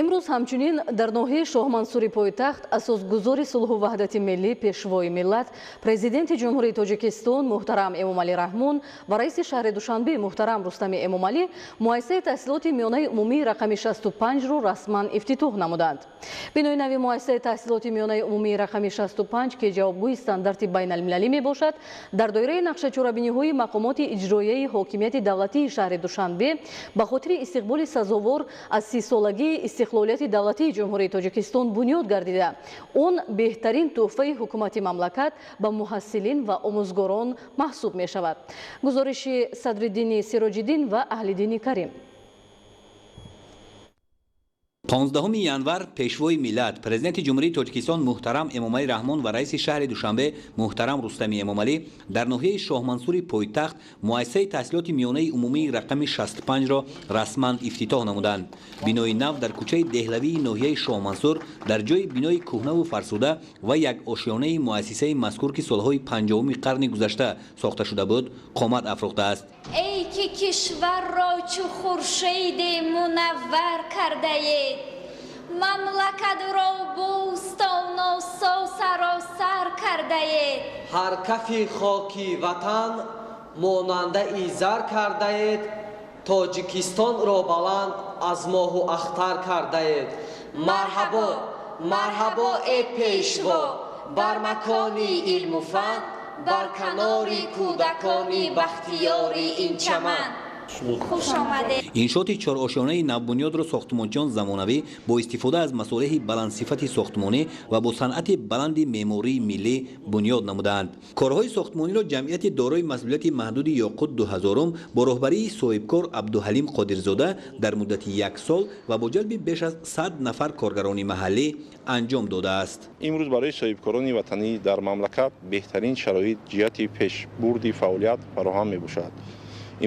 Имрӯз ҳамчунин дар ноҳияи Шоҳмансури пойтахт асосгузори сулҳу ваҳдати миллӣ, пешвои миллат, президенти Ҷумҳурии Тоҷикистон муҳтарам Эмомалӣ Раҳмон ва раиси шаҳри Душанбе муҳтарам Рустами Эмомалӣ муассисаи таҳсилоти миёнаи умумии рақами 65-ро расман ифтитоҳ намуданд. Бинои нави муассисаи таҳсилоти миёнаи умумии рақами 65, ки ҷавобгӯи стандарти байналмилалӣ мебошад, дар доираи нақшачорабиниҳои мақомоти иҷроияи ҳокимияти давлатии шаҳри Душанбе ба хотири истиқболи сазовор аз 30-солагии истиқлолияти давлатии Ҷумҳурии Тоҷикистон бунёд гардида, он беҳтарин тӯҳфаи ҳукумати мамлакат ба муҳассилин ва омӯзгорон маҳсуб мешавад. Гузориши Садриддини Сироҷиддин ва Аҳлиддини Карим. 15 январ пешвои миллат, президенти Ҷумҳурии Тоҷикистон муҳтарам Эмомалӣ Раҳмон ва раиси шаҳри Душанбе муҳтарам Рустами Эмомалӣ дар ноҳияи Шоҳмансури пойтахт муассисаи таҳсилоти миёнаи умумии рақами 65-ро расман ифтитоҳ намуданд. Бинои нав дар кӯчаи Деҳлавии ноҳияи Шоҳмансур дар ҷои бинои кӯҳнаву фарсуда ва як ошёнаи муассисаи мазкур, ки солҳои 50-уми қарни гузашта сохта шуда буд, қомат афрӯхтааст. Эй ки кишварро чу хуршеде мунаввар кардаед, мамлакатро бӯстону саросар кардаед, ҳар кафи хоки ватан монандаи зар кардаед, Тоҷикистонро баланд аз моҳу ахтар кардаед. Марҳабо, марҳабо, э пешво, бар макони илму фан, бар канори кӯдакони бахтиёри ин чаман. Хуш омадед. Иншооти чорошёнаи навбунёдро сохтмончиён замонавӣ бо истифода аз масолеҳи баландсифати сохтмонӣ ва бо санъати баланди меъмории миллӣ бунёд намудаанд. Корҳои сохтмониро ҷамъияти дорои масъулияти маҳдуди Ёқут 2000 бо роҳбарии соҳибкор Абдуҳалим Қодирзода дар муддати як сол ва бо ҷалби беш аз 100 нафар коргарони маҳаллӣ анҷом додааст. Имрӯз барои соҳибкорони ватанӣ дар мамлакат беҳтарин шароит ҷиҳати пешбурди фаъолият фароҳам мебошад.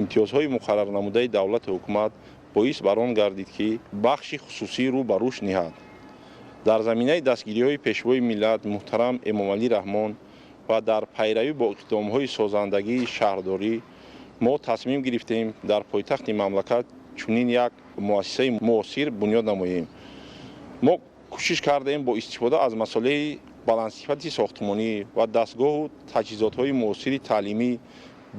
Имтиёзҳои муқаррарнамудаи давлату ҳукумат боис бар он гардид, ки бахши хусусӣ рӯ ба рушд ниҳад. Дар заминаи дастгириҳои пешвои миллат муҳтарам Эмомалӣ Раҳмон ва дар пайравӣ бо иқдомҳои созандагии шаҳрдорӣ мо тасмим гирифтем дар пойтахти мамлакат чунин як муассисаи муосир бунёд намоем. Мо кӯшиш кардем бо истифода аз масолеҳи баландсифати сохтмонӣ ва дастгоҳу таҷҳизотҳои муосири таълимӣ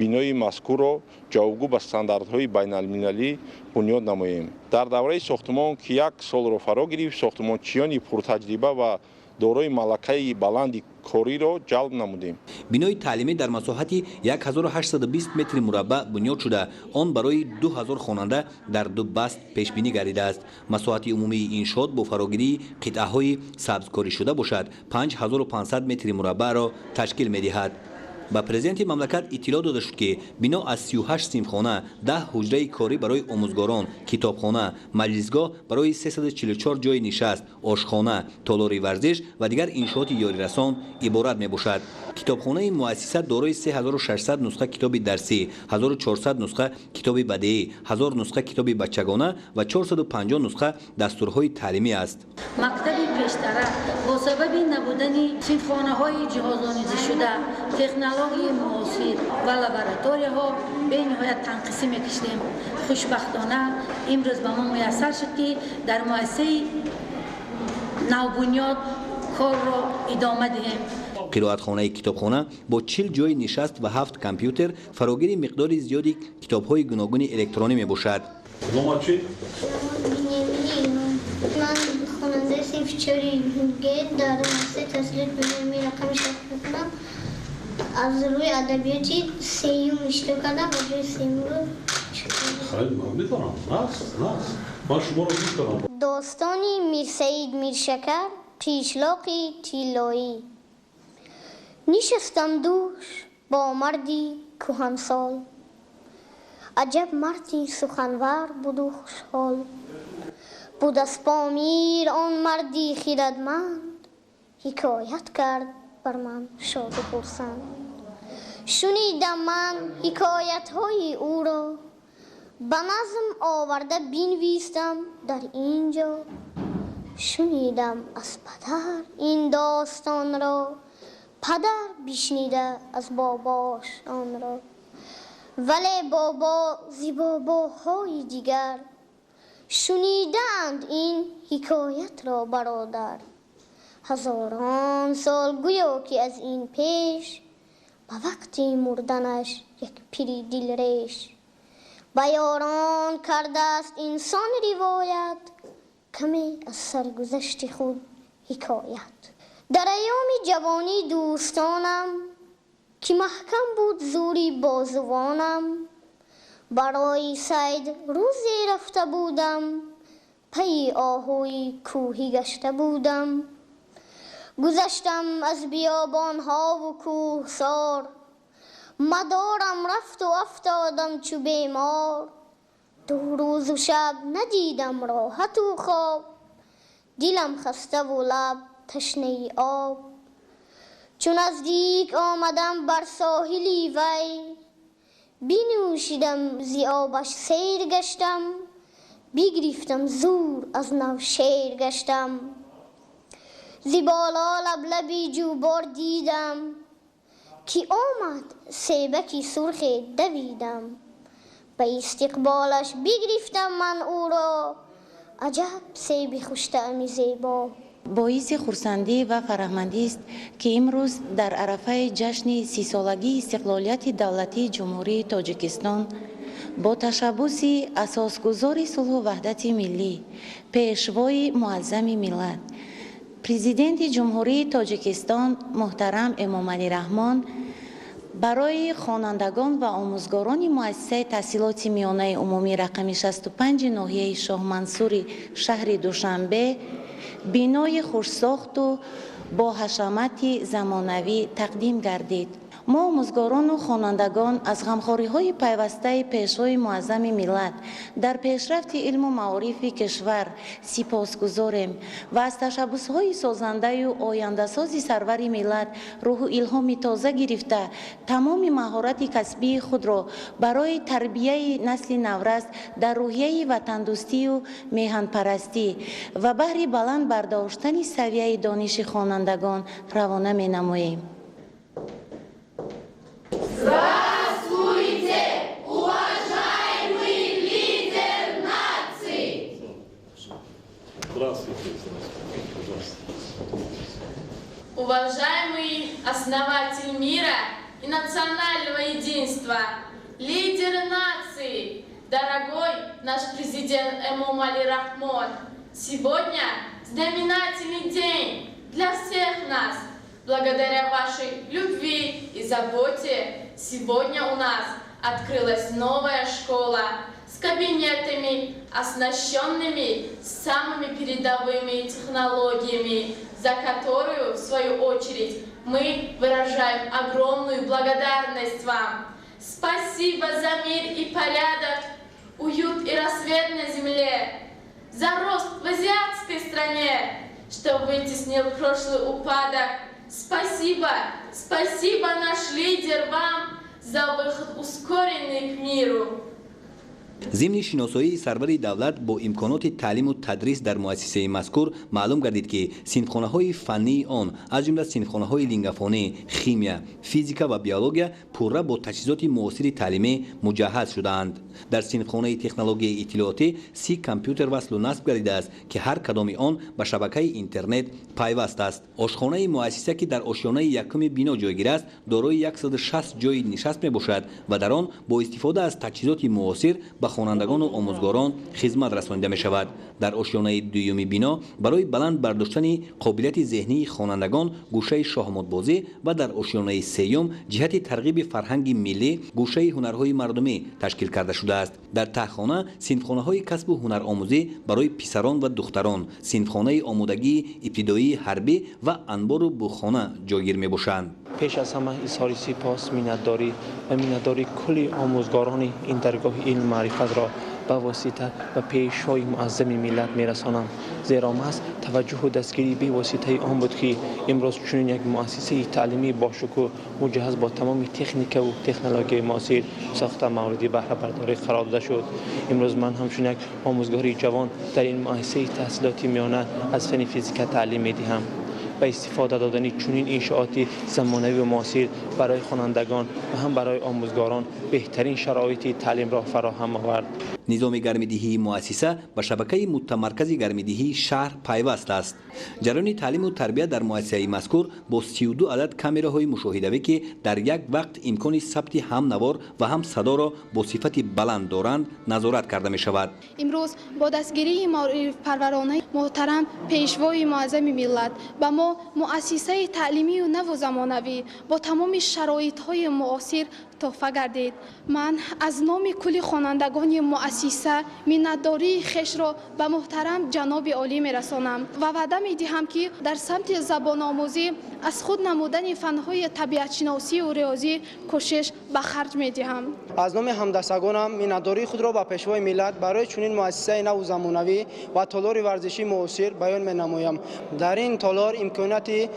бинои мазкурро ҷавобгӯ ба стандартҳои байналмилалӣ бунёд намоем. Дар давраи сохтмон, ки як солро фаро гирифт, сохтмончиёни пуртаҷриба ва дорои малакаи баланди кориро ҷалб намудем. Бинои таълимӣ дар масоҳати 1820 метри мураббаъ бунёд шуда, он барои 2000 хонанда дар ду баст пешбинӣ гардидааст. Масоҳати умумии иншоот бо фарогирии қитъаҳои сабзкоришуда бошад, 5500 метри мураббаъро ташкил медиҳад. Ба президенти мамлакат иттилоъ дода шуд, ки бино аз 38 синфхона, 10 ҳуҷраи корӣ барои омӯзгорон, китобхона, маҷлисгоҳ барои 344 ҷойи нишаст, ошхона, толори варзиш ва дигар иншооти ёрирасон иборат мебошад. Китобхонаи муассиса дорои 3600 нусха китоби дарсӣ, 1400 нусха китоби бадеӣ, 1000 нусха китоби бачагона ва 450 нусха дастурҳои таълимӣ аст. Мактаби пештара бо сабаби набудани синфхонаҳои ҷиҳозонидашуда, технологияи муосир ва лабораторияҳо бениҳоят танқисӣ мекашидем. Хушбахтона, имрӯз ба мо муяссар шуд, ки дар муассисаи навбунёд корро идома диҳем. Қироатхонаи китобхона бо 40 ҷойи нишаст ва ҳафт компютер фарогири миқдори зиёди китобҳои гуногуни электронӣ мебошад. Номат чӣ? Ман хонандаи синфи чори Г дар муассисаи таҳсилоти миёнаи рақами 60 мекунам. Аз рӯи адабиёти сеюм иштирок кардам ва ҷои сеюмро. Хеле ман медонам, наст, наст. Ман шуморо дӯст дорам. Достони Мирсаид Миршакар, Қишлоқи тиллоӣ. Нишастам дӯш бо марди кӯҳансол, аҷаб марди суханвар буду хушҳол. Буд аз Помир он марди хирадманд, ҳикоят кард бар ман шоду хурсанд. Шунидам ман ҳикоятҳои ӯро, ба назм оварда бинвистам дар ин ҷо. Шунидам аз падар ин достонро, падар бишнида аз бобош онро. Вале бобо зи бобоҳои дигар Шунидаанд ин ҳикоятро бародар. Ҳазорон сол гӯё ки аз ин пеш, ба вақти мурданаш як пири дилреш. Ба ёрон кардааст инсон ривоят, каме аз саргузашти худ ҳикоят. Дар айёми ҷавонӣ дӯстонам, ки маҳкам буд зӯри бозувонам, барои сайд рӯзе рафта будам, пайи оҳуи кӯҳӣ гашта будам. Гузаштам аз биёбонҳову кӯҳсор, мадорам рафту афтодам чу бемор. Ду рӯзу шаб надидам роҳату хоб, дилам хаставу лаб ташнаи об. Чу наздик омадам бар соҳили вай, бинӯшидам зи обаш сер гаштам, бигирифтам зур аз нав шер гаштам. Зи боло лаблаби ҷӯбор дидам, ки омад себаки сурхе давидам. Ба истиқболаш бигирифтам ман ӯро, аҷаб себи хуштаъми зебо. Боиси хурсандӣ ва фараҳмандист, ки имрӯз дар арафаи ҷашни 30-солагии истиқлолияти давлатии Ҷумҳурии Тоҷикистон бо ташаббуси асосгузори сулҳу ваҳдати миллӣ, пешвои муаззами миллат, Президенти Ҷумҳурии Тоҷикистон муҳтарам Эмомалӣ Раҳмон барои хонандагон ва омӯзгорони муассисаи таҳсилоти миёнаи умумӣ рақами 65 ноҳияи Шоҳмансури шаҳри Душанбе бинои хушсохту бо ҳашамати замонавӣ тақдим гардид. Мо омӯзгорону хонандагон аз ғамхориҳои пайвастаи пешвои муаззами миллат дар пешрафти илму маорифи кишвар сипосгузорем ва аз ташаббусҳои созандаю ояндасози сарвари миллат рӯҳу илҳоми тоза гирифта, тамоми маҳорати касбии худро барои тарбияи насли наврас дар рӯҳияи ватандӯстию меҳанпарастӣ ва баҳри баланд бардоштани савияи дониши хонандагон равона менамоем. Здравствуйте, уважаемый лидер нации! Здравствуйте, здравствуйте, пожалуйста. Уважаемый основатель мира и национального единства, лидер нации, дорогой наш президент Эмомали Рахмон, сегодня знаменательный день для всех нас. Благодаря вашей любви и заботе сегодня у нас открылась новая школа с кабинетами, оснащенными самыми передовыми технологиями, за которую, в свою очередь, мы выражаем огромную благодарность вам. Спасибо за мир и порядок, уют и рассвет на земле, за рост в азиатской стране, что вытеснил прошлый упадок. Спасибо, спасибо, наш лидер, вам за выход ускоренный к миру. Зимни шиносоии сарвари давлат бо имконоти таълиму тадрис дар муассисаи мазкур маълум гардид, ки синфхонаҳои фаннии он, аз ҷумла синфхонаҳои лингафонӣ, химия, физика ва биология пурра бо таҷҳизоти муосири таълимӣ муҷаҳҳаз шудаанд. Дар синфхонаи технологияи иттилоотӣ 30 компютер васлу насб гардидааст, ки ҳар кадоми он ба шабакаи интернет пайваст аст. Ошхонаи муассиса, ки дар ошёнаи якуми бино ҷойгир аст, дорои 160 ҷойи нишаст мебошад ва дар он бо истифода аз таҷҳизоти муосир ба хонандагону омӯзгорон хизмат расонида мешавад. Дар ошёнаи дуюми бино барои баланд бардоштани қобилияти зеҳнии хонандагон гӯшаи шоҳмотбозӣ ва дар ошёнаи сеюм ҷиҳати тарғиби фарҳанги миллӣ гӯшаи ҳунарҳои мардумӣ ташкил карда шудааст. Дар таҳхона синфхонаҳои касбу ҳунаромӯзӣ барои писарон ва духтарон, синфхонаи омодагии ибтидоии ҳарбӣ ва анбору буғхона ҷойгир мебошанд. Пеш аз ҳама изҳори сипос, миннатдорӣ ва миннатдории кулли омӯзгорони ин даргоҳи илму маърифатро ба восита ба пешвои муаззами миллат мерасонам, зеро маҳз таваҷҷӯҳу дастгирии бевоситаи он буд, ки имрӯз чунин як муассисаи таълимии бошукӯҳ, муҷаҳҳаз бо тамоми техникаву технологияи муосир сохта, мавриди баҳрабардорӣ қарор дода шуд. Имрӯз ман ҳамчун як омӯзгори ҷавон дар ин муассисаи таҳсилоти миёна аз фанни физика таълим медиҳам. Ба истифода додани чунин иншооти замонавию муосир барои хонандагон ва ҳам барои омӯзгорон беҳтарин шароити таълимро фароҳам овард. Низоми гармидиҳии муассиса ба шабакаи мутамаркази гармидиҳии шаҳр пайваст аст. Ҷараёни таълиму тарбия дар муассисаи мазкур бо 32 адад камераҳои мушоҳидавӣ, ки дар як вақт имкони сабти ҳам навор ва ҳам садоро бо сифати баланд доранд, назорат карда мешавад. Имрӯз бо дастгирии маорифпарваронаи муҳтарам Пешвои муаззами миллат ба мо муассисаи таълимию наву замонавӣ бо тамоми шароитҳои муосир тӯҳфа гардид. Ман аз номи кулли хонандагони муассиса миннатдории хешро ба муҳтарам ҷаноби олӣ мерасонам ва ваъда медиҳам, ки дар самти забономӯзӣ, аз худ намудани фанҳои табиатшиносию риёзӣ кӯшиш ба харҷ медиҳам. Аз номи ҳамдастагонам миннатдории худро ба Пешвои миллат барои чунин муассисаи наву замонавӣ ва толори варзишии муосир баён менамоям. Дар ин толор имконияти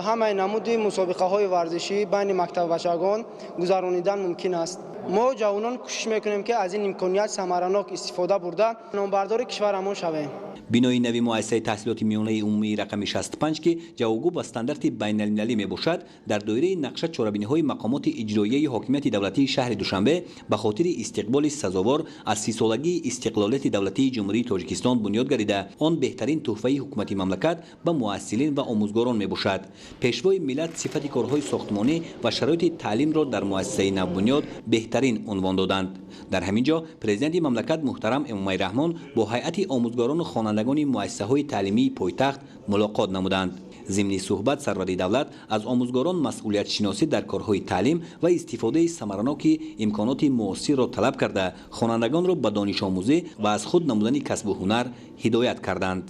ҳамаи намуди мусобиқаҳои варзишӣ байни мактаббачагон гузаронидан мумкин аст. Мо ҷавонон кӯшиш мекунем, ки аз ин имконият самаранок истифода бурда, номбардори кишварамон шавем. Бинои нави муассисаи таҳсилоти миёнаи умумии рақами 65, ки ҷавобгӯ ба стандарти байналмилалӣ мебошад, дар доираи нақша чорабиниҳои мақомоти иҷроияи ҳокимияти давлатии шаҳри Душанбе ба хотири истиқболи сазовор аз 30-солагии истиқлолияти давлатии Ҷумҳурии Тоҷикистон бунёд гардида, он беҳтарин тӯҳфаи ҳукумати мамлакат ба муассилин ва омӯзгорон мебошад. Пешвои миллат сифати корҳои сохтмонӣ ва шароити таълимро дар муассисаи навбунёд беҳтарин унвон доданд. Дар ҳамин ҷо президенти мамлакат муҳтарам Эмомалӣ Раҳмон бо ҳайати омӯзгорону хонандагони муассисаҳои таълимии пойтахт мулоқот намуданд. Зимни суҳбат сарвари давлат аз омӯзгорон масъулиятшиносӣ дар корҳои таълим ва истифодаи самараноки имконоти муосирро талаб карда, хонандагонро ба донишомӯзӣ ва аз худ намудани касбу ҳунар ҳидоят карданд.